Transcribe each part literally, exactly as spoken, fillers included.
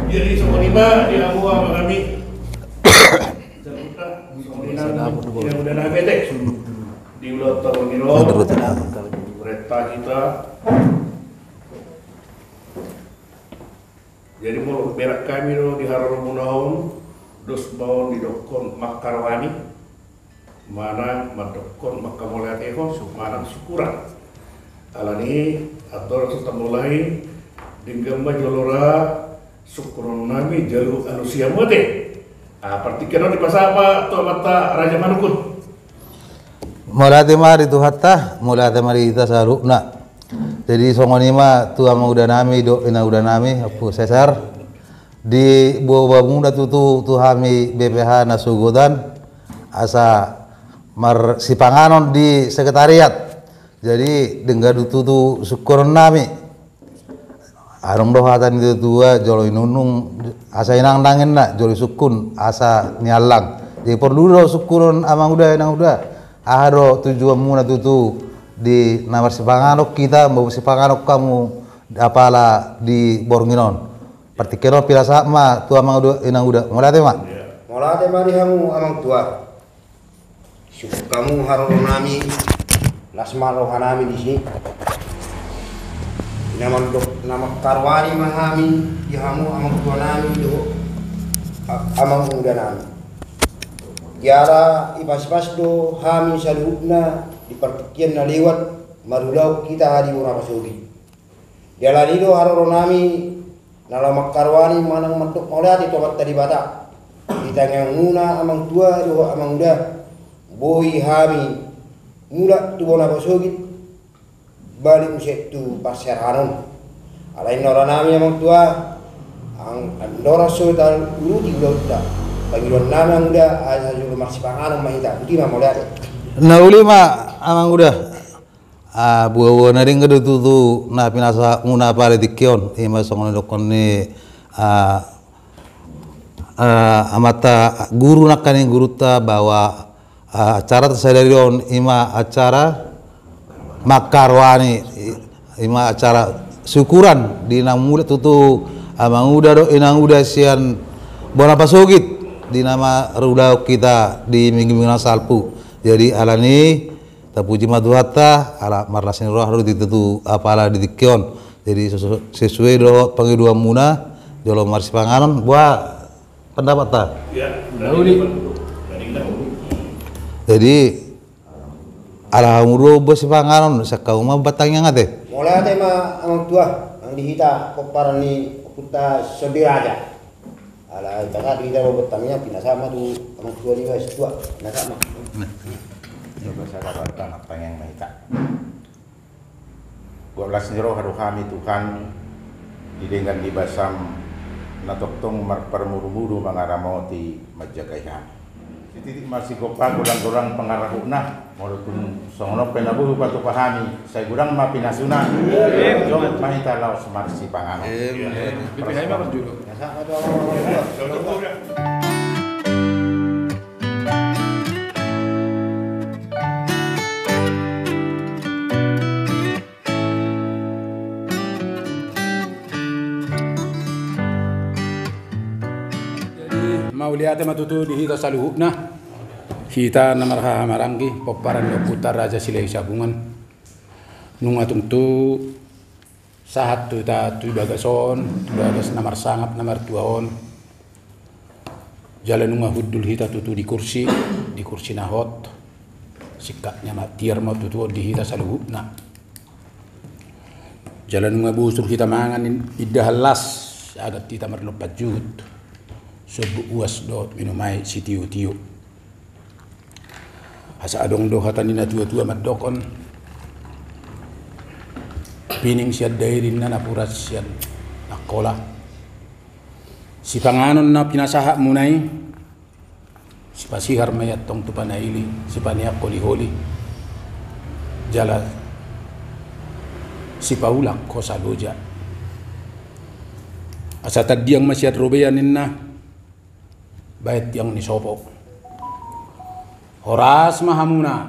Jadi songon i ma di hamu amang nami. Songon i nang di hamu amang nami, di ulaon taon i do. Renta hita. Jadi molo berak hami do di haroromuna on, dos ma on didokkon mangkaroani, manang mandokkon manghamauliatehon, manang syukuran. Alani i, andorang so tamulai, denggan ma jolo ra syukuran nami jalo alusi hamu ate. Ah, partingkian on dipasahat ma tu amanta Raja Manukun. Mauliate ma di Tuhanta, mauliate ma di hita saluhutna. Jadi songon i ma tu amanguda nami dohot inanguda nami, Ompu Cesar. Diboa-boamuna tutu tu hami B P H na sogot an, asa marsipanganon di sekretariat. Jadi denggan do tutu syukuran nami. Adong do hata ni natua-tua, jolo inungnung asa inangnang inna, jolo isungkun asa niallang. Jadi porlu do syukuran amanguda, inanguda. Aha do tujuanmuna tutu di na marsipanganon hita, marsipanganon hamu apala di borngin on. Partingkian on pinasahat ma tu amanguda, inanguda. Mauliate ma. Mauliate ma di hamu amang tua. Syukur hamu haroro nami, las ma roha nami disi. Na mandok, na mangkaroani ma hami di hamu amang tua nami dohot a-, amanguda nami. Jala ipaspas do hami saluhutna di partingkian na lewat marulaon hita di bona pasogit. Dialani do haroro nami na laho mangkaroani manang mandok mauliate tu Amanta Debata. Di tangiangmuna amang tua dohot amanguda, boi hami mulak tu bona pasogit, balik muse tu parserahan on. Alai na hurang nami amang tua, ang-, andorang so tauruti ulaonta, pangidoan nami amanguda, asa jolo marsipanganon ma hita. Botima, mauliate. Na uli ma amanguda. Ah, boa-boa na denggan do tutu na pinasahatmuna apala di tingki on, ima songon na didokkon ni, ah, ah, amanta guru nangkaning gurunta bahwa, ah, acara sadari on ima acara mangkaroani, i-, ima acara syukuran di na mulak tutu amanguda dohot inanguda sian bona pasogit di na marulaon hita di minggu-minggu na salpu. Jadi alani i, tapuji ma Tuhanta, ala marlas ni roha do di tutu apala di tingki on. Jadi sesu-, sesuai dohot pangidoanmuna, jolo marsipanganon, boa pandapatta? Ya, na uli. Jadi ala hamu do boa sipanganon, sian hamu ma batang i ate. Mauliate ma amang tua, nang di hita pomparan ni ompunta Sondi Raja. Ala i, pasahat hita do batang i, pinasahat ma tu amang tua, niba situa, pinasahat ma. Nah. Coba sada batang, tangiang ma hita. Bolas ni roha do hami Tuhan, di denggan ni basam na tongtong marparmudu-mudu mangaramoti manjagai hami. Sititi ma sigompa godang-godang pangarahutna, molo tung songon on pe na boi hupatupa hami, sai godang ma pinasuna. Jongjong ma hita laos marsipanganon. Amen. Pipinai ma parjolo. Jadi, mauliate ma tutu di hita saluhutna. Hita na marhahamaranggi, pomparan ni ompunta Raja Silahisabungan. Nunga tung tu sahat tu hita tu bagas on, tu bagas na marsangap na martua on. Jala nunga hundul hita tutu di kursi, di kursi na hot. Singkatna ma, tiar ma tutu on di hita saluhutna. Jala nunga bosur hita mangan in-, indahan las, adat hita marlompan juhut. Sombuk uas dohot minum aek sitio-tio. Asa adong do hata ni natua-tua mandokkon, pining sian dairi, ninna, napuran sian Angkola. Sipanganon na pinasahatmuna i, sipasihar ma i antong tu panaili, sipaneang holi-holi. Jala sipaulak hosa loja. Asa tandiang ma sian robean, ninna, baen tiang ni sopo. Horas ma hamuna,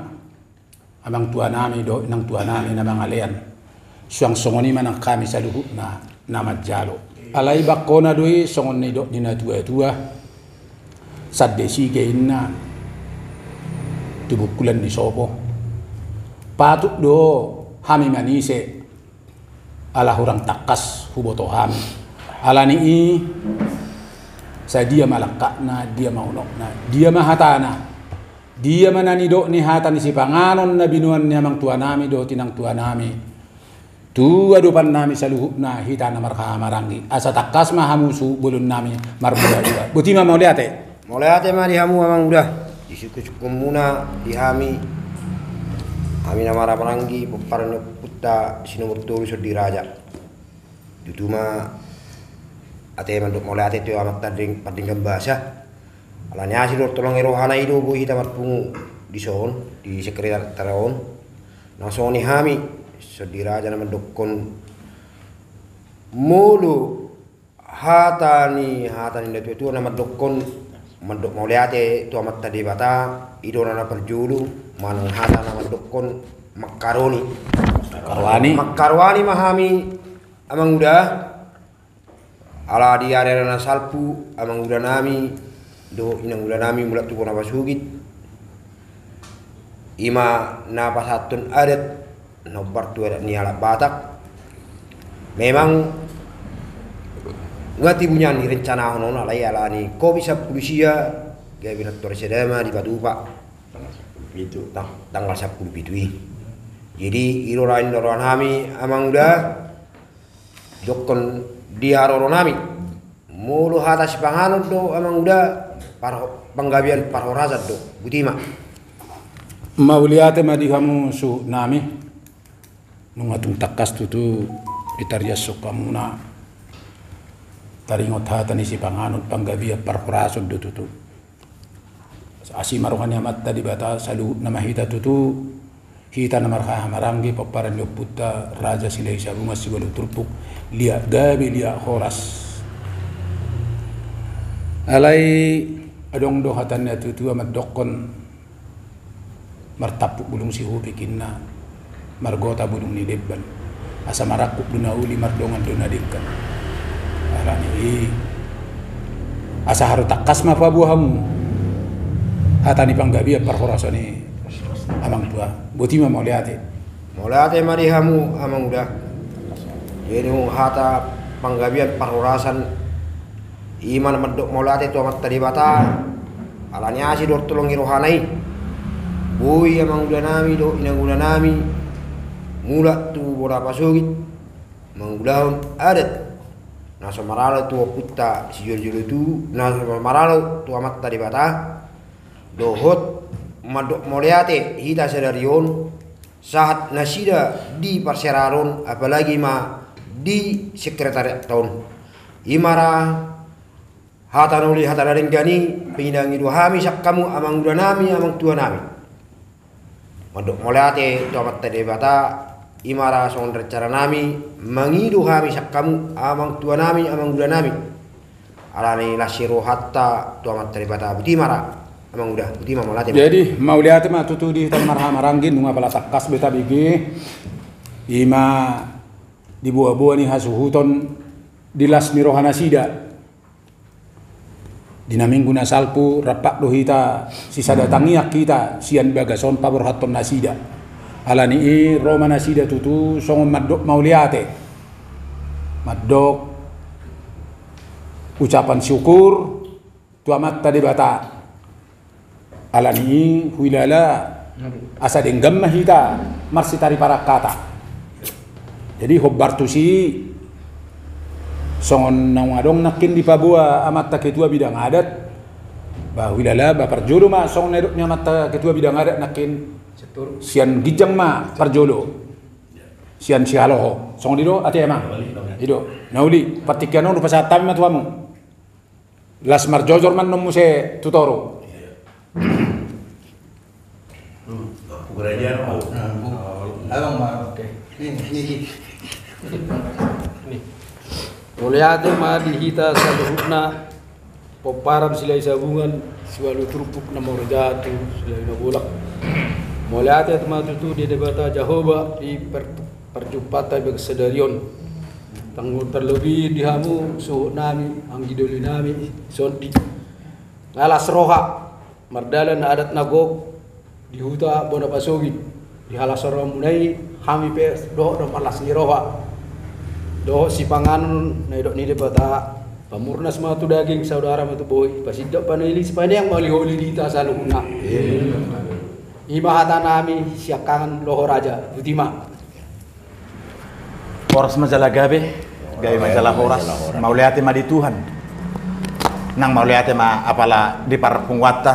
amang tua nami dohot inang tua nami na mangalean. Suang songon i ma nang hami saluhutna na manjalo. Alai bangkona do i songon na nidok ni natuatua, sande sige inna tu bungkulan ni sopo. Patut do hami manise, ala hurang tangkas huboto hami. Alani i, sai dia ma langkatna, dia ma unokna, dia ma hatana, dia ma na nidok ni hata ni sipanganon na binoan ni amangtuanami dohot inangtuanami tu adopannami saluhutna hita na marhahamaranggi, asa tangkas ma hamu suhut bolonnami marboaboa. Boti ma, mauliate. Mauliate ma di hamu amang uda, di sungkunsungkunmuna di hami, hami na marhahamaranggi, pomparan ni ompunta si nomor tolu Sondi Raja. Tutu ma ate mandok mauliate tu amanta Pardenggan Basa. Alani asi dohot holong ni rohana i do boi hita marpungu dison, di sekretariat on. Na songon i hami, Sondi Raja, na mandokkon molo hata ni, hata ni natuatua na mandokkon mandok mauliate tu amanta Debata, i do na parjolo, manang hata na mandokkon mangkaroani. Mangkaroani. Mangkaroani ma hami amang uda. Ala di ari-ari na salpu, amang udanami dohot inang udanami mulak tu bona pasogit, i ma na pasahathon adat na hombar tu adat ni halak Batak. Memang nga tibu nian direncanahon on, alai alani covid sampulu sia, gabe na torus sada ma dipatupa tanggal sampulu pitu i. Jadi i do na nidok rohanami amang uda, dokkon di haroronami, molo hata sipanganon do amang uda, par-, panggabean parhorasan do. Boti ma. Mauliate ma di hamu suhutnami. Nunga tung tangkas tutu ditariashon hamuna taringot hata ni sipanganon, panggabean parhorasan do tutu. Asi ma roha ni amanta Debata, saluhutna ma hita tutu, hita na marhahamaranggi, pomparan ni ompunta Raja Silahi Sabungan, siualu turpuk, liat gabe liat horas. Alai adong do hata ni natuatua mandokkon, martampuk bulung sihupik inna, margota bulung ni demban. Asa marangkup do na uli, mardongan do na denggan. Alani i, asa haru tangkas ma paboa hamu hata ni panggabean parhorasan i amang tua. Boti ma, mauliate. Mauliate ma di hamu amang uda. Jadi hata panggabean parhorasan i ma na mandok mauliate tu amanta Debata, alani asi dohot holong ni rohana i, boi amang udanami dohot inang udanami mulak tu bona pasogit mangulahon adat na so maralo tu ompunta sijolojolo tubu, na so maralo tu amanta Debata, dohot mandok mauliate hita sadari on, sahat nasida di parserahan on, apalagi ma di sekretariat on. I ma ra hata na uli, hata na denggan i, pinangido hami sian hamu amang udanami, amang tuanami, mandok mauliate tu amanta Debata. I ma ra songon rencananami, mangido hami sian hamu amang tuanami, amang udanami, alani las ni rohanta tu amanta Debata. Boti ma ra amang uda, boti ma, mauliate. Jadi mauliate ma tutu di hita na marhahamaranggi, nunga pola tangkas be tabege, i ma di boaboa ni hasuhuton di las ni rohanasida. Di na minggu na salpu rap do hita sisada tangiang hita sian bagas on paborhathon nasida. Alani i ro ma nasida tutu songon mandok mauliate, mandok ucapan syukur tu amanta Debata. Alani i huilala asa denggan ma hita marsitariparan hata. Jadi hombar tusi songon naung adong nangkin dipaboa amanta ketua bidang adat, ba huilala ba parjolo ma songon na nidok ni amanta ketua bidang adat nangkin, sian ginjang ma parjolo, sian sihaloho. Songon i do ate amang? I do na uli, partingkian on hupasahat hami ma tu hamu. Las marjojor ma annon muse tu toru. Mauliate ma di hita saluhutna pomparan Silahi Sabungan, siualu turpuk na mauliate tu Silahi na bolak. Mauliate ma tutu di Debata Jahowa di per-, parjumpangta di bagas sadari on. Tanggung tarlobi di hamu suhut nami, anggi doli nami, Sondi. Las ni roha, mardalan adat na gok di huta bona pasogit. Di halas ni rohamuna i, hami pe dohot do marlas ni roha. Dohot sipanganon na nidok ni Debata, pamurnas ma tu daging, saudara ma tu bohi, pasindak panili, sipaneang ma holiholi di hita saluhutna. I ma hata nami siangkangan, dohot raja, botima. Horas ma jala gabe, gabe ma jala horas. Mauliate ma di Tuhan. Nang mauliate ma apala di parpunguanta,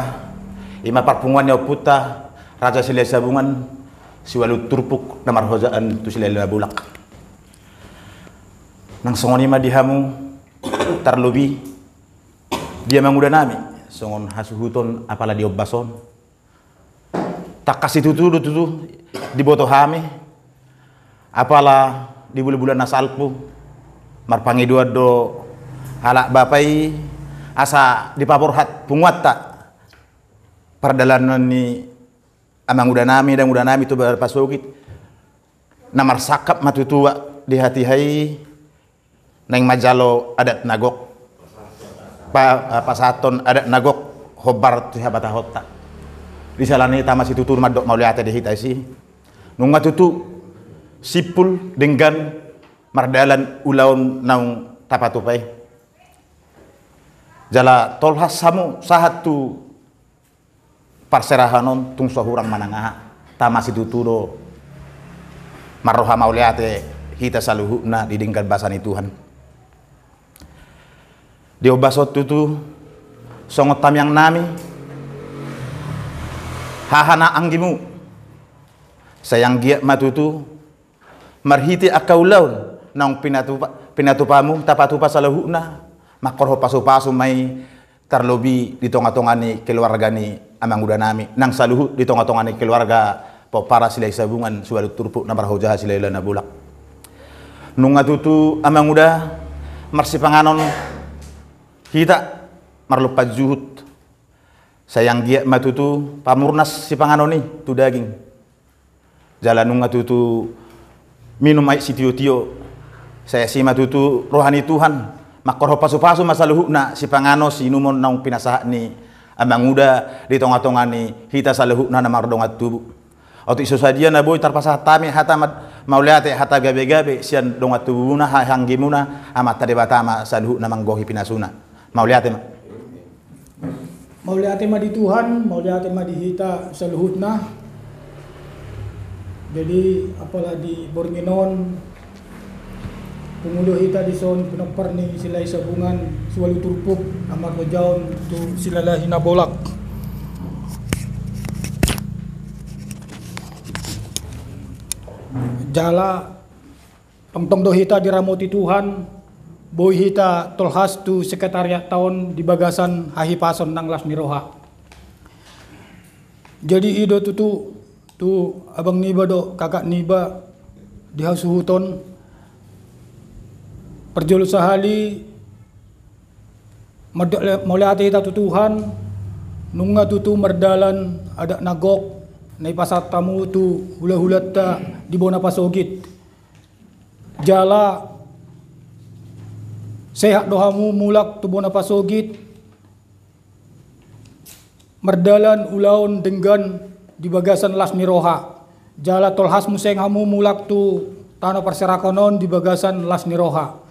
i ma parpunguan ni ompunta Raja Silahi Sabungan, Siwalu Turpuk, na marhojaan tu Silalahi Nabolak. Nang songon i ma di hamu, tarlobi di amanguda nami, songon hasuhuton apala di ombas on. Tangkas situtu do tutu diboto hami, apala di bulanbulana salpu, marpangidoan do halak bapa i asa dipaborhat punguanta pardalanan ni amanguda nami, danguda nami tu bona pasogit. Na marsangkap ma tutu di hatiha i, naeng manjalo adat na gok, pa-, pasahathon adat na gok, hombar tu habatahonta. Di siala ni i tama situtu mandok mauliate di hita disi. Nunga tutu simpul denggan mardalan ulaon naung tapatupa i. Jala tolhas hamu sahat tu parserahan on, tung so hurang manang aha. Tama situtu do marroha mauliate hita saluhutna di denggan basa ni Tuhan. Di ombas on tutu songon tamiang nami, haha na anggimu, sai anggiat ma tutu marhite angka ulaon naung pinatupa-, pinatupamu, tapatupa saluhutna, mangkorhon pasupasu ma i, tarlobi di tongatonga ni keluarga ni amanguda nami, nang saluhut di tongatonga ni keluarga pompara Silahi Sabungan, Siwalu Turpuk, na marhojaan Silalahi Nabolak. Nunga tutu amanguda marsipanganon hita, marlompan juhut, sai anggiat ma tutu pamurnas sipanganon i tu daging. Jala nunga tutu minum aek sitiotio, sai asi ma tutu roha ni Tuhan, mangkorhon pasupasu ma saluhutna sipanganon siinumon naung pinasahat ni amanguda di tongatonga ni hita saluhutna na mardongan tubu. Otik so sadia na boi tarpasahat hami hata ma-, mauliate, hata gabegabe sian dongan tubumuna, haha anggimuna, Amanta Debata ma saluhutna manggohi pinasuna. Mauliate ma. Mauliate ma di Tuhan, mauliate ma di hita saluhutna. Jadi, apala di borngin on, pungu do hita dison pinompar ni Silahi Sabungan, Siwalu Turpuk, na marhojaan tu Silalahi Nabolak. Jala tongtong do hita diramoti Tuhan, boi hita tolhas tu sekretariatta on di bagasan hahipason nang las ni roha. Jadi i do tutu tu abang niba dohot kakak niba di hasuhuton, parjolo sahali mandok le-, mauliate hita tu Tuhan, nunga tutu mardalan adat na gok na ipasahat hamu tu hulahulanta di bona pasogit. Jala sehat do hamu mulak tu bona pasogit, mardalan ulaon denggan di bagasan las ni roha. Jala tolhas muse hamu mulak tu tano parserahan on di bagasan las ni roha.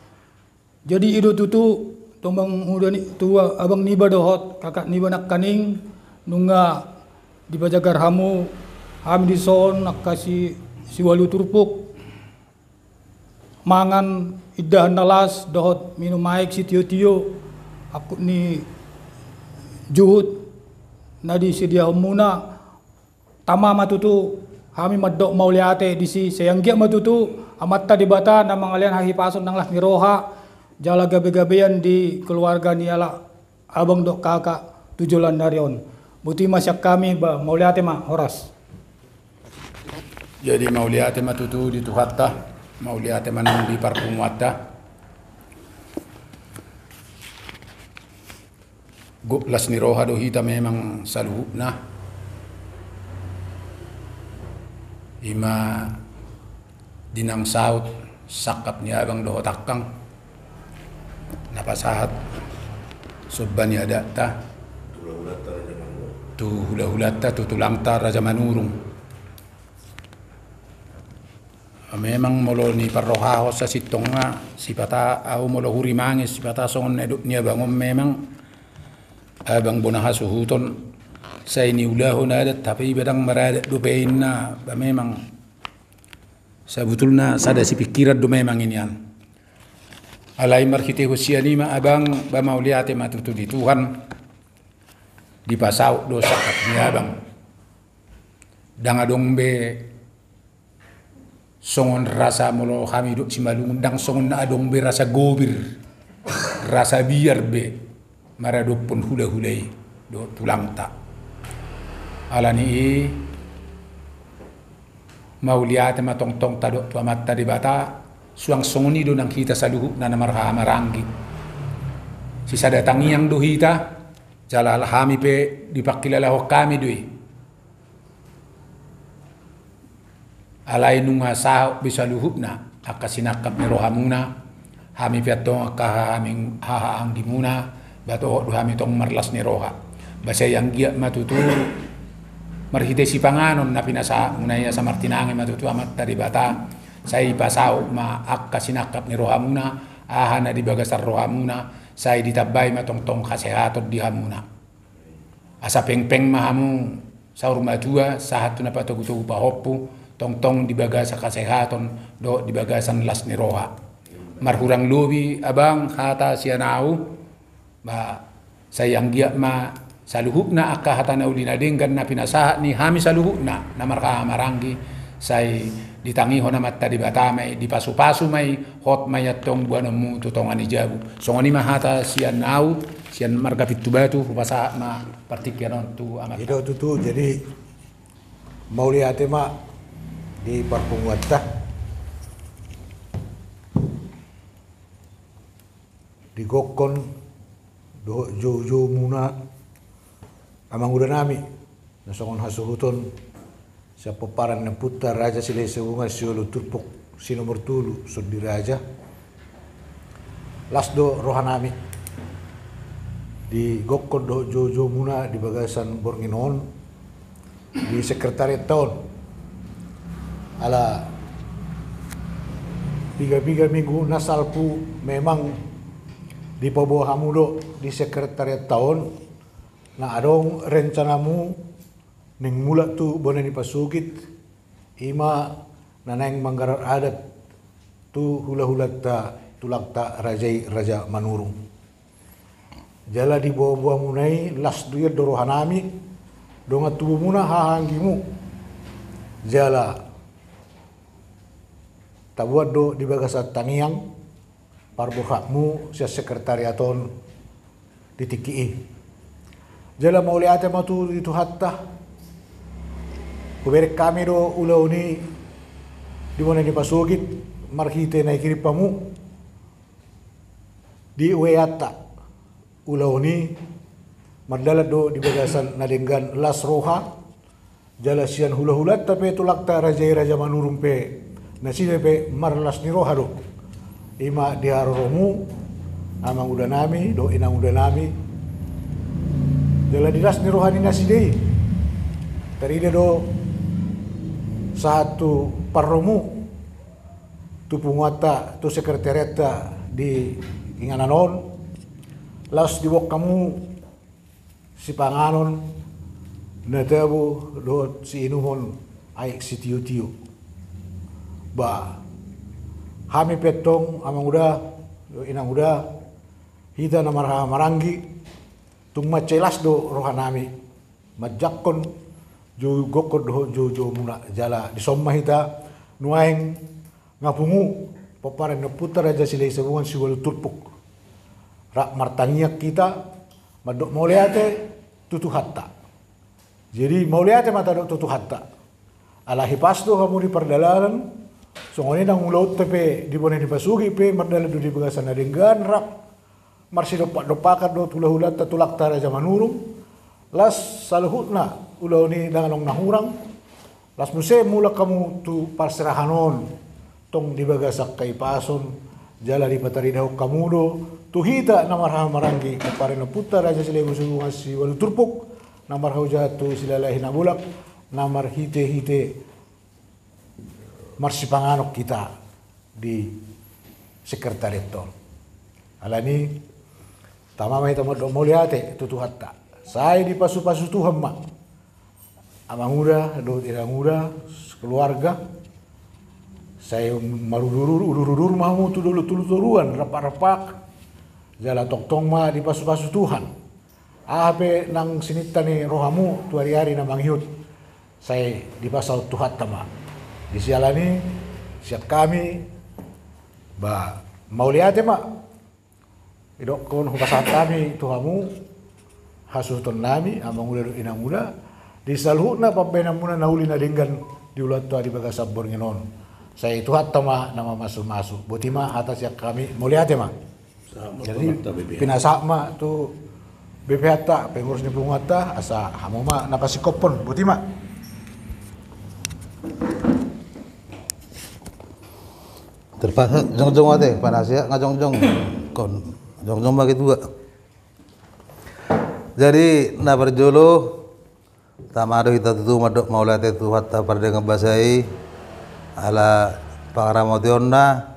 Jadi i do tutu, tu abang uda ni-, tu abang niba dohot kakak niba nangkaning, nunga dipajagar hamu, hami dison angka si, Siwalu Turpuk, mangan indahan na las dohot minum aek sitiotio, angkup ni juhut na disediahonmuna. Tama ma tutu hami mandok mauliate disi, sai anggiat ma tutu Amanta Debata na mangalean hahipason nang las ni roha, jala gabegabean di keluarga ni halak abang dohot kakak tu joloan ni ari on. Botima sian hami, ba, mauliate ma, horas. Jadi mauliate ma tutu di Tuhanta, mauliate ma nang di parpunguanta. Gok las ni roha do hita memang saluhutna. I ma di na saut sangkap ni abang dohot angkang na pasahat somba ni adatta tu hulahulanta, tu tulangta Raja Manurung. Memang molo niparrohahon sasintongna, sipata ahu molo hurimanges, sipata songon na didok ni abang on memang abang bona hasuhuton, sai niulahon adat, tapi iba ndang maradat dope inna, ba memang sabutulna sada sipingkiran do memang i nian. Alai marhitehon sian i ma abang, ba mauliate ma tutu di Tuhan, dipasaut do sangkap ni abang. Ndang adong be songon rasa molo hami dohot Simalungun, ndang songon na adong be rasa gobir, rasa biar be maradophon hulahula i dohot tulangta. Alani i mauliate ma tongtong tadok tu Amanta Debata, suang songon i do nang hita saluhutna na marhahamaranggi. Sisada tangiang do hita, jala hami pe dipangkilalahon hami do i. Alai nunga saut be saluhutna angka sinangkap ni rohamuna, hami pe antong angka haha-, hahaanggimuna, ba dohot do hami tong marlas ni roha. Ba sai anggiat ma tutu marhite sipanganon na pinasahatmuna i, asa martinangi ma tutu Amanta Debata, sai pasaut ma angka sinangkap ni rohamuna, aha na di bagasan rohamuna, sai ditambai ma tongtong hasehaton di hamuna. Asa pengpeng ma hamu saur matua, sahat tu na patogutogu pahompu, tongtong di bagasan hasehaton dohot di bagasan las ni roha. Marhurang lobi abang hata sian ahu, ba sai anggiat ma saluhutna angka hata na uli na denggan na pinasahat ni hami saluhutna na marhahamaranggi, sai ditangihon Amanta Debata ma i, dipasupasu ma i, hot ma i antong boanonmu tu tonga ni jabu. Songon i ma hata sian ahu, sian marga Pintubatu, hupasahat ma partingkian on tu Amanta. I do tutu, jadi mauliate ma di parpunguanta, di gokkon dohot joujoumuna, amangudanami na songon hasuhuton sian pomparan ni ompunta Raja Silahisabungan siualu turpuk si nomor tolu Sondi Raja. Las do rohanami di gokkon dohot joujoumuna di bagasan borngin on di sekretariatta on. Ala piga-piga minggu na salpu memang dipaboa hamu do di sekretariatta on na adong rencanamu naeng mulak tu bona ni pasogit, i ma na naeng manggarar adat tu hulahulanta tulangta raja i, Raja Manurung. Jala di boaboamuna i las do i do rohanami, dongan tubumuna, hahaanggimu. Jala taboan do di bagasan tangiang parborhatmu sian sekretariat on di tingki i. Jala mauliate ma tutu di Tuhanta, hubereng hami do ulaon i di bona ni pasogit marhite na dikirim hamu di weanta. Ulaon i mardalan do di bagasan na denggan las roha, jala sian hulahulanta pe tulangta raja i, Raja Manurung pe, nasida pe marlas ni roha do. I ma di haroromu, amangudanami dohot inangudanami, jala di las ni roha ni nasida i tarida do sahat tu parromu tu punguanta, tu sekretariatta di inganan on, laos diboan hamu sipanganon na tabo dohot siinumon aek sitiotio. Ba hami pe antong, amanguda, inanguda, hita na marhahamaranggi, tung mansai las do rohanami manjangkon jou, gokkon dohot joujoumuna, jala dison ma hita nuaeng nga pungu pomparan ni ompunta Raja Silahisabungan siualu turpuk. Rap martangiang hita mandok mauliate tu Tuhanta. Jadi mauliate ma tadok tu Tuhanta. Ala hipas do hamu di pardalanan, songon i nang ulaonta pe di bona ni pasogit pe mardalan do di bagasan na denggan rap marsidompak-dompakan dohot hulahulanta tulangta Raja Manurung. Las saluhutna ulaon i ndang adong na hurang. Las muse mulak hamu tu parserahan on, tong di bagasan hahipason, jala dipataridahon hamu do tu hita na marhahamaranggi, pomparan ni ompunta Raja Silahi Husihubungan Siualu Turpuk, na marhaujahan tu Silalahi Nabolak, na marhitehite marsipanganon hita di sekretariat on. Alani, tama ma hita mandok mauliate tu Tuhanta. Sai dipasupasu Tuhan ma amanguda dohot inanguda, keluarga. Sai marudurudur, udurudur ma hamu tu dolok tu toruan, rapakrapar. Jala tongtong ma dipasupasu Tuhan. Aha pe nang sininta ni rohamu tu ariari na mangihut, sai dipasaut Tuhanta ma. Di siala ni i, sian hami, ba, mauliate ma. Idokkon hupasahat hami tu hamu hasuhuton nami, amanguda dohot inanguda, di saluhutna pambahenanmuna na uli na denggan di ulaonta di bagasan borngin on. Sai Tuhanta ma na mamasumasu. Boti ma hata sian hami, mauliate ma. Jadi, pinasahat ma tu B P H-ta, pengurus ni punguanta, asa hamu ma na pasingkophon, boti ma. Terpaksa jongjong ate, panasehat nga jongjong. Kon, jongjong ma ketua. Jadi, na parjolo, tama do hita tutu mandok mauliate tu Tuhanta pardenggan basa i, ala pangaramotionna,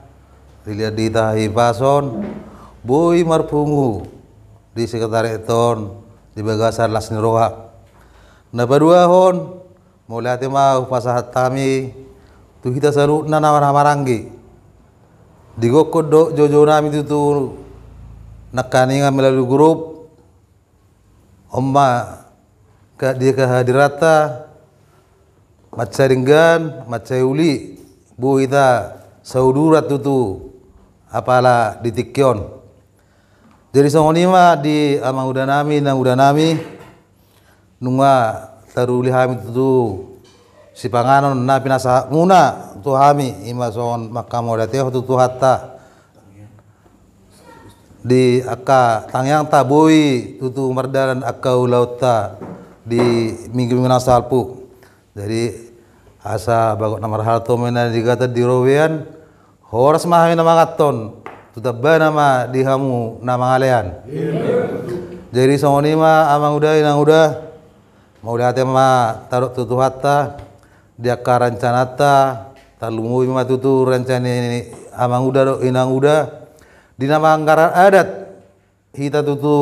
dilehon di hita hahipason, boi marpungu di sekretariat on di bagasan las ni roha. Na paduahon, mauliate ma hupasahat hami tu hita saluhutna na marhahamaranggi. Digokhon dohot joujou nami tutu nangkaningan melalui grup, on ma ka-, di kehadiranta, mansai denggan, mansai uli, boi hita sauduran tutu apala di tingki on. Jadi songon i ma di amanguda nami, inanguda nami, nunga taruli hami tutu sipanganon na pinasahatmuna tu hami, i ma songon manghamauliatehon tu Tuhanta. Di angka tangiangta boi tutu mardalan angka ulaonta di minggu-minggu na salpu. Jadi, asa bagot na marhalto ma na di gata di robean, horas ma hami na manganhon, tu tambana ma di hamu na mangalean. Jadi, songon i ma amanguda, inanguda, mauliate ma tadok tu Tuhanta, di angka rancananta, tarlumobi ma tutu rancana ni amanguda dohot inanguda, di na manggarar adat, hita tutu,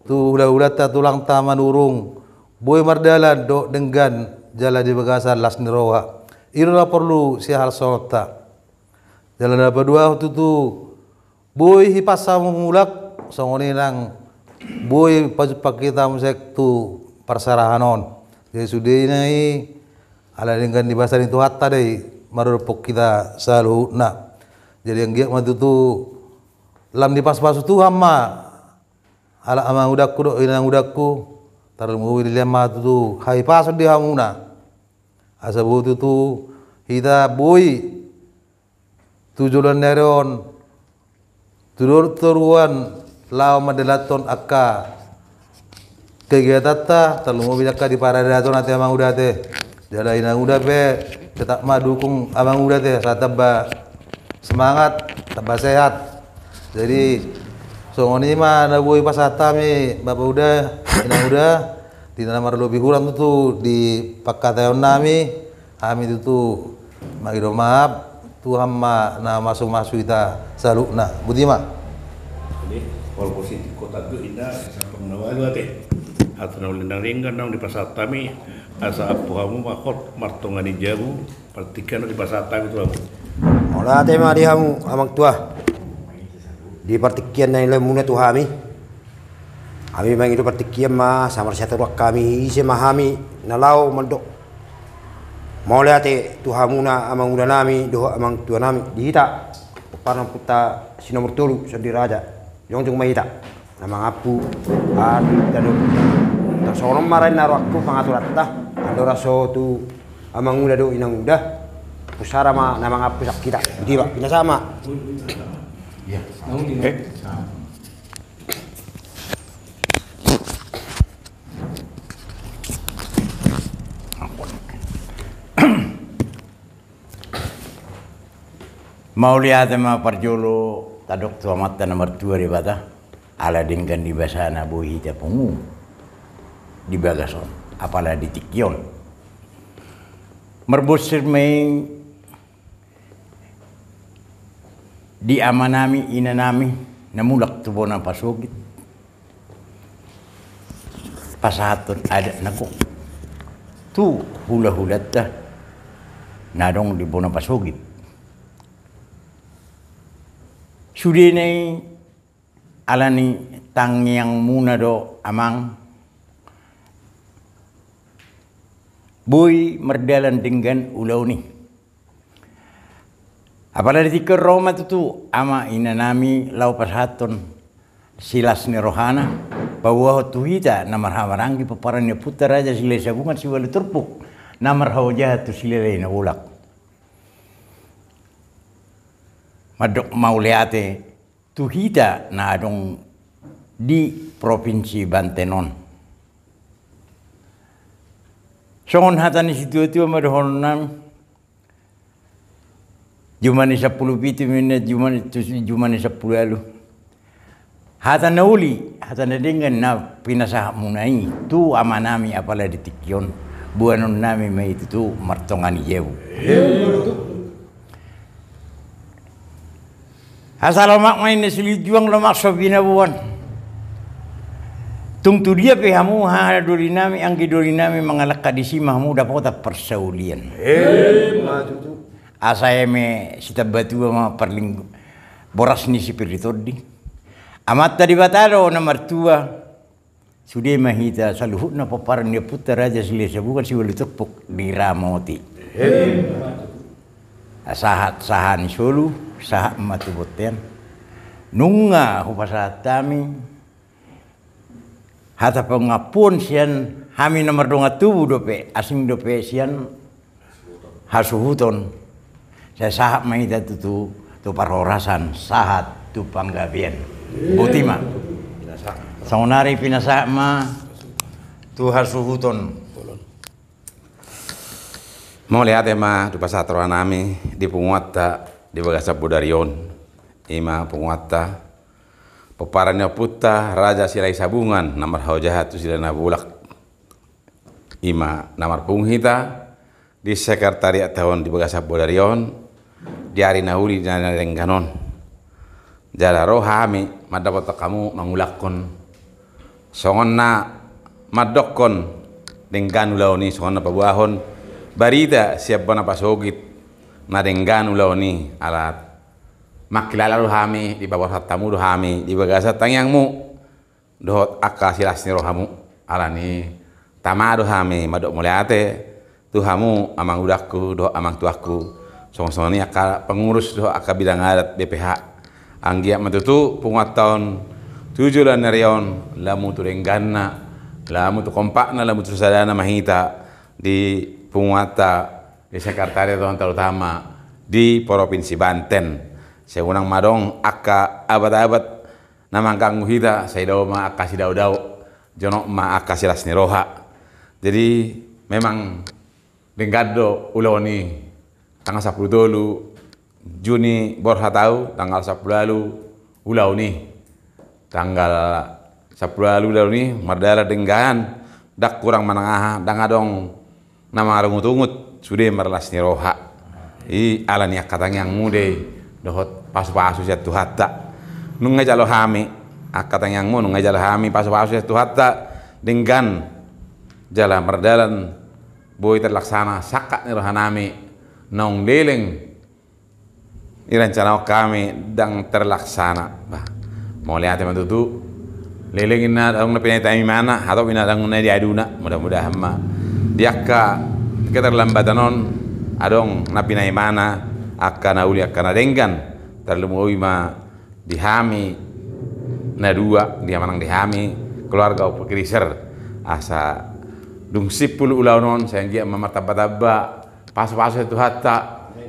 tu hulahulanta, tulangta Manurung, boi mardalan dohot denggan jala di bagasan las ni roha. I do na porlu sihalashononta. Jala na paduahon tutu, boi hipas hamu mulak, songon i nang boi pajumpang hita muse tu parserahan on. Jadi sude i nai, ala denggan ni basa ni Tuhanta do i, maradophon hita saluhutna. Jadi anggiat ma tutu, lam dipasupasu Tuhan ma, ala amangudangku dohot inangudangku, tarlumobi dilehon ma tutu hahipason di hamuna. Asa boi tutu hita boi tu joloan ni ari on, tu dolok toruan laho mandalanhon angka kegiatanta, tarlumobi angka di paradaton ate amanguda ate. Jala inanguda pe tetap ma dukung amanguda ate, asa tamba semangat, tamba sehat. Jadi songon i ma na boi pasahat hami, Bapa Uda, Inang Uda, di na marlobi hurang tutu di pangkataion nami, hami tutu mangido maaf, Tuhan ma na mamasu-masu hita saluhutna. Boti ma. Jadi, walaupun sitio kota tu inda, sampai na walu ate. Hata na uli na denggan naung dipasahat hami, asa ampu hamu ma hot martonga ni jabu, partingkian na dipasahat hami tu hamu. Mauliate ma di hamu, Amang Tua. Di partingkian na nilehonmuna tu hami. Hami mangido partingkian ma, asa marsihatorang hami, ise ma hami, na laho mandok mauliate tu hamuna amanguda nami, dohot amang tua nami, di hita, pomparan ni ompunta si nomor tolu, Sondi Raja, jongjong ma hita, na mangampu, ah, di hita do. Tarsongon on ma rain na rohangku pangaturanta, andorang so tu amanguda dohot inanguda, pusara ma na mangampu sian hita, boti ma, pinasahat ma. Iya. Eh? Mauliate ma parjolo tadok tu Amanta na martua Debata, ala denggan ni basana boi hita pungu di bagas on, apala di tingki on. Marbonsir ma i di amanami, inanami, na mulak tu bona pasogit, pasahathon adat na gok tu hulahulanta na adong di bona pasogit. Sudena i, ala ni tangiangmuna do, Amang, boi mardalan denggan ulaon i. Apala di tingki on ro ma tutu ama inanami laho pasahathon silas ni rohana, paboahon tu hita na marhahamaranggi pomparan ni ompunta Raja Silahisabungan siualu turpuk, na marhaojahan tu Silalahi Nabolak. Mandok mauliate tu hita na adong di Propinsi Banten on. Songon hata ni situatua ma dohononnami, jumani sampulu pitu ma inna, jumani, tu jumani sampulu ualu. Hata na uli, hata na denggan na pinasahatmuna i tu amanami apala di tingki on, boanonnami ma i tutu martonga ni jabu. Asa lomak ma inna silinjuang, lomak so binaboan. Tung tu dia pe hamu haha dolinami, anggi dolinami, mangalangka disi ma hamu dapotan parsaulian. Emma tutu. Asa eme sitambatua ma parling-, boras ni sipir ni tondi. Amanta Debata do na martua. Sude ma hita saluhutna pomparan ni ompunta Raja Silahisabungan siualu turpuk diramoti. Emma tutu. Sahat sahat ni solu, sahat ma tu bontean. Nunga hupasahat hami hata pangampuon sian hami na mardongan tubu dope, asing dope sian hasuhuton. Sai sahat ma hita tutu tu parhorasan, sahat tu panggabean. Boti ma. Saonari pinasahat ma tu hasuhuton. Mauliate ma dipasahat rohanami di punguanta di bagasan bodari on. I ma punguanta pomparan ni ompunta Raja Silahisabungan na marhaojahan tu Silalahi Nabolak. I ma na marpungu hita di sekretariat on di bagasan bodari on, di ari na uli na denggan on. Jala ro hami mandapothon hamu mangulakhon songon na mandokkon denggan ulaon i, songon na paboahon barita sian bona pasogit na denggan ulaon i, ala mangkilala do hami, dipaborhat hamu do hami di bagasan tangiangmu dohot angka silas ni rohamu. Alani tama do hami mandok mauliate tu hamu amang udangku dohot amang tuangku, songon songon i angka pengurus dohot angka bidang adat B P H. Anggiat ma tutu punguanta on tu joloan ni ari on lamu tu dengganna, lamu tu kompakna, lamu tu sadana ma hita di punguanta, di sekretariat on, terutama di Propinsi Banten. Sai unang ma adong angka abat-abat na mangganggu hita, sai dao ma angka sidaodao, jonok ma angka silas ni roha. Jadi memang denggan do ulaon i. Tanggal sampulu tolu Juni borhat au, tanggal sampulu ualu ulaon i. Tanggal sampulu ualu ulaon i mardalan denggan, ndang kurang manang aha, ndang adong na marungutungut, sude marlas ni roha. I alani angka tangiangmu do i dohot pasupasu sian Tuhanta. Nunga jalo hami angka tangiangmu, nunga jalo hami pasupasu sian Tuhanta, denggan jala mardalan, boi terlaksana sangkap ni rohanami naung leleng irancanahon hami ndang terlaksana. Bah, mauliate ma tutu. Leleng inna adong na pinaima-imana, hatop inna adong na diaduna. Mudah-mudahan ma di angka keterlambatan on adong na pinaimana, angka na uli, angka na denggan. Tarlumobi ma di hami na dua, di manang di hami keluarga Ompu Kriser. Asa dung simpul ulaon on, sai anggiat ma martamba-tamba pasupasu sian Tuhanta,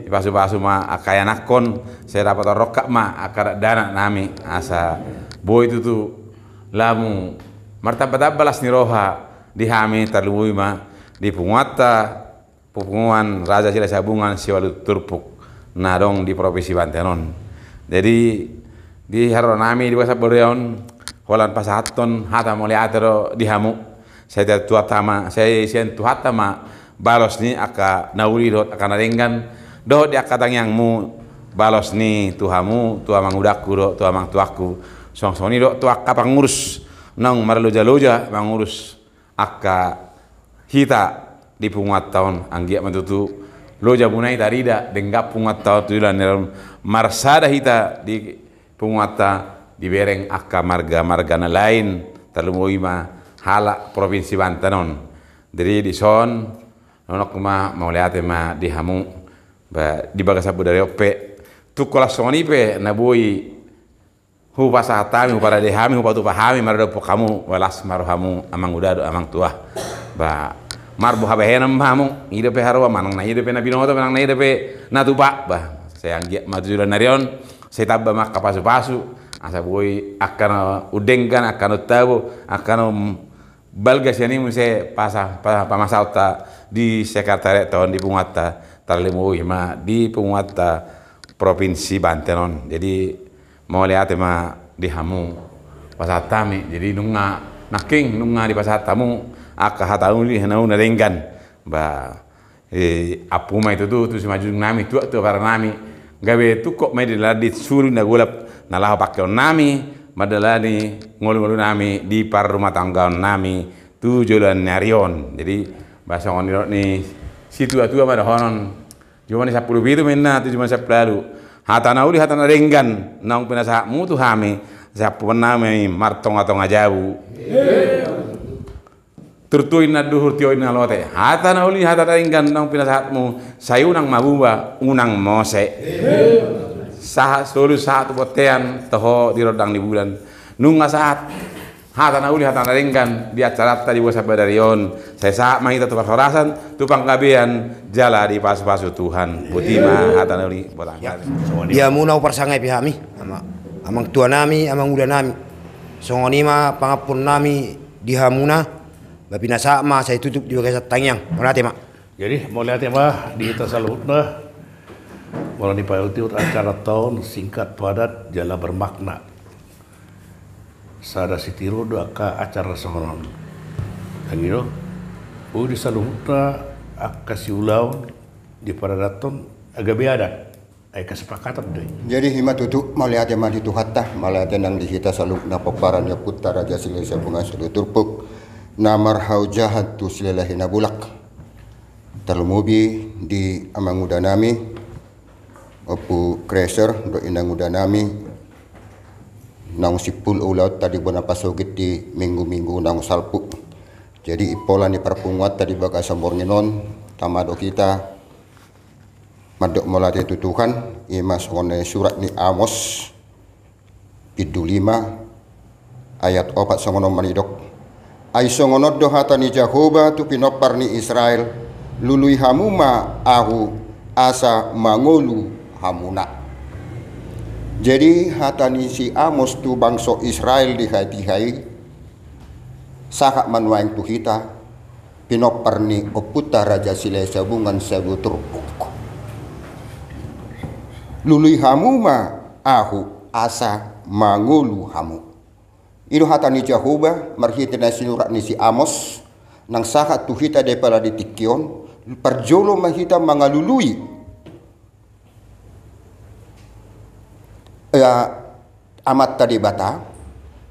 dipasupasu ma angka ianakhon, sai dapotan rongkap ma angka dakdanak nami, asa boi tutu lamu martamba-tamba las ni roha di hami, tarlumobi ma di punguanta, punguan Raja Silahisabungan siualu turpuk. na adong di provinsi Banten on. Jadi di haroro nami di bagasan bodari on, holan pasahathon hata mauliate do di hamu. Sai Tuhanta ma, sai sian Tuhanta ma balos ni angka na uli dohot angka na denggan, dohot di angka tangiangmu, balos ni tu hamu, tu amangudangku dohot tu amangtuangku. Songon i do tu angka pangurus naung marlojaloja mangurus angka hita di punguanta on. Anggiat ma tutu loja muna i tarida, denggan punguanta on tu joloan ni ari on, marsada hita di punguanta, dibereng angka marga-marga na lain, tarlumobi ma halak provinsi Banten on. Jadi dison, nungnga ma mauliate ma di hamu, ba, di bagasan bodari on pe, tung holan songon i pe na boi hupasahat hami, huparade hami, hupatupa hami, maradophon hamu, ba las ma rohamu amanguda dohot amangtua. Ba, marboha bahenon ma hamu, i dope haroa, manang na i dope na binoto, manang na i dope na tupa. Ba, sai anggiat ma tu joloan ni ari on, sai tamba ma angka pasupasu, asa boi angka na undenggan, angka na untabo, angka na balga sian i muse pasa, pa-, pamasaonta di sekretariat on di punguanta, tarlumobi ma di punguanta provinsi Banten on. Jadi mauliate ma di hamu pasahat hami. Jadi nungnga nangkin, nungnga dipasahat hamu angka hata uli, hata na denggan. Ba, eh, ampu ma i tutu tu simanjujung nami, tuak tu ampara nami. Gabe tungkot ma i di dalan di suru na golap na laho pangkeon nami, mandalani ngolu-ngolu nami di parrumatanggaon nami tu joloan ni ari on. Jadi, ba songon nidok ni situa-tua ma dohonon, jumadi sampulu pitu ma inna tu jumadi sampulu ualu. Hata na uli, hata na denggan naung pinasahatmu tu hami, sai ampuon nami martonga-tonga jabu. Turtu inna duhur, tio inna lote. Hata na uli, hata na denggan naung pinasahatmu, sai unang mabuba, unang mose. Sahat solu, sahat tu bontean, toho di rondang ni bulan. Nungnga sahat hata na uli, hata na denggan di acaranta di bagasan bodari on, sai sahat ma hita tu parhorasan, tu panggabean, jala dipasupasu Tuhan. Boti ma hata na uli, botima. Ya. Di hamuna huparsangapi hami, ama-, amangtua nami, amanguda nami. Songon i ma pangampuon nami di hamuna, ba pinasahat ma sai tutup di bagasan tangiang. Mauliate ma. Jadi, mauliate ma di hita saluhutna, molo dipaihut-ihut acaranta on singkat, padat, jala bermakna. Sada sitiruon do angka acara songon on. Anggo i do, boi di saluhutna angka siulaon diparadathon, gabe adat. Ai kesepakatan do i. Jadi i ma tutu, mauliate ma di Tuhanta, mauliate nang di hita saluhutna pomparan ni ompunta Raja Silahisabungan Solu Turpuk, na marhaojahan tu Silalahi Nabolak. Tarlumobi di amanguda nami, Ompu Kreser, dohot inanguda nami, naung simpul ulaonta di bona pasogit di minggu-minggu naung salpu. Jadi i pola ni parpunguanta di bagasan borngin on, tama do hita mandok mauliate tu Tuhan, i ma songon na surat ni Amos, bindu lima, ayat opat, songon on manidok. Ai songon on do hata ni Jahowa tu pinompar ni Israel, lului hamu ma Ahu asa mangolu hamuna. Jadi hata ni si Amos tu bangso Israel di hatiha i, sahat ma nuaeng tu hita, pinompar ni ompunta Raja Silahisabungan Solu Turpuk. Lului hamu ma Ahu asa mangolu hamu. I do hata ni Jahowa marhite na sinurat ni si Amos, nang sahat tu hita di apala di tingki on, parjolo ma hita mangalului. Ya, Amanta Debata,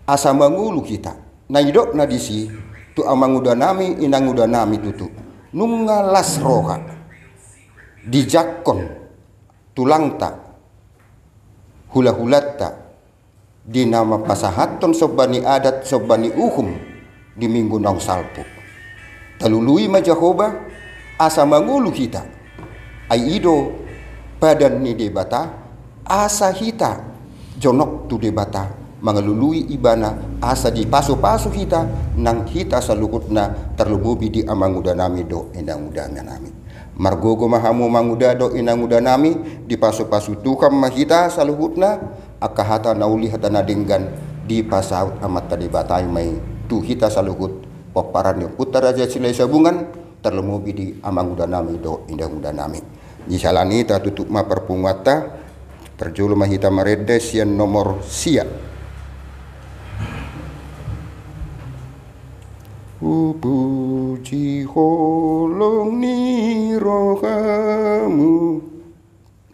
asa mangolu hita. Na nidokna disi tu amanguda nami, inanguda nami tutu. Nunga las roha dijangkon tulangta, hulahulanta, di na mampasahathon somba ni adat, somba ni uhum di minggu naung salpu. Talului ma Jahowa asa mangolu hita. Ai i do padan ni Debata, asa hita jonok tu Debata, mangalului Ibana, asa dipasupasu hita, nang hita saluhutna, tarlumobi di amanguda nami dohot inanguda nami. Margogo ma hamu amanguda dohot inanguda nami, dipasupasu Tuhan ma hita saluhutna, angka hata na uli, hata na denggan dipasaut Amanta Debata i ma i tu hita saluhut pomparan ni ompunta Raja Silahisabungan, tarlumobi di amanguda nami dohot inanguda nami. Di sahalani tatutup ma parpunguanta, parjolo ma hita marende sian nomor sia. Hupuji holong ni rohamu.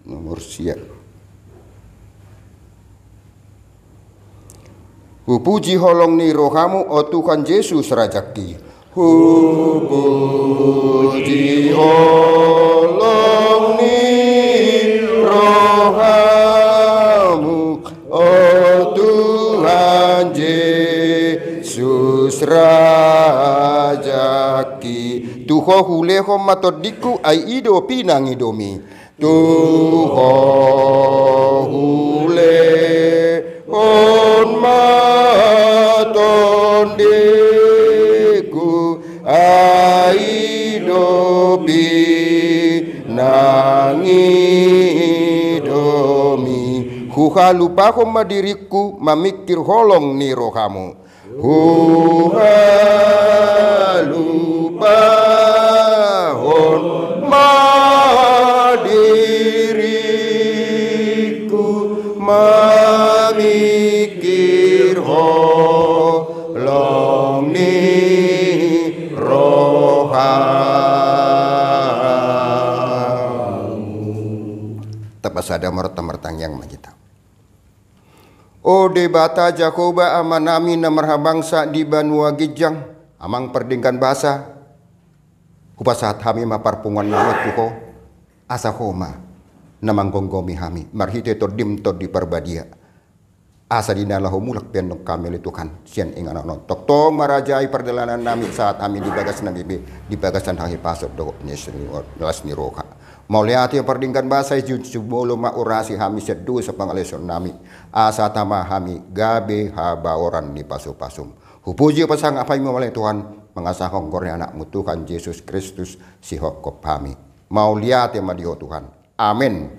Nomor sia. Hupuji holong ni rohamu, o Tuhan Jesus Rajangki. Hupuji holong ni rohamu, o Tuhan Jesus Rajangki. Tu Ho hulehon ma tondingku, ai i do pinangidomi. Tu Ho hulehon ma tondingku, ai i do pinangidomi. Huhalupahon ma diringku mamingkir holong ni rohamu. Huhalupahon ma diringku mamingkir holong ni rohamu. Tapasada ma rohanta, martangiang ma hita. O Debata Jahowa, Amanami na marhabangsa di banua ginjang, Amang pardenggan basa, hupasahat hami ma parpunguannami tu Ho, asa Ho ma na manggomgomi hami marhite Tondim Tondi Parbadia, asa di na laho mulak pe annon hami, ale Tuhan, sian inganan on. Tongtong ma raja i pardalanannami sahat hami di bagas na bibi, di bagasan hahipason dohot las ni roha. Mauliate pardenggan basa i, jumolo ma urasi hami sian dosa pangalaosionnami, asa tama hami gabe habaoran ni pasupasum. Hupuji, hupasangap hami ma, ale Tuhan, mangasahon goar ni Anakmu Tuhan Jesus Kristus, sihophop hami. Mauliate ma di Ho Tuhan. Amen.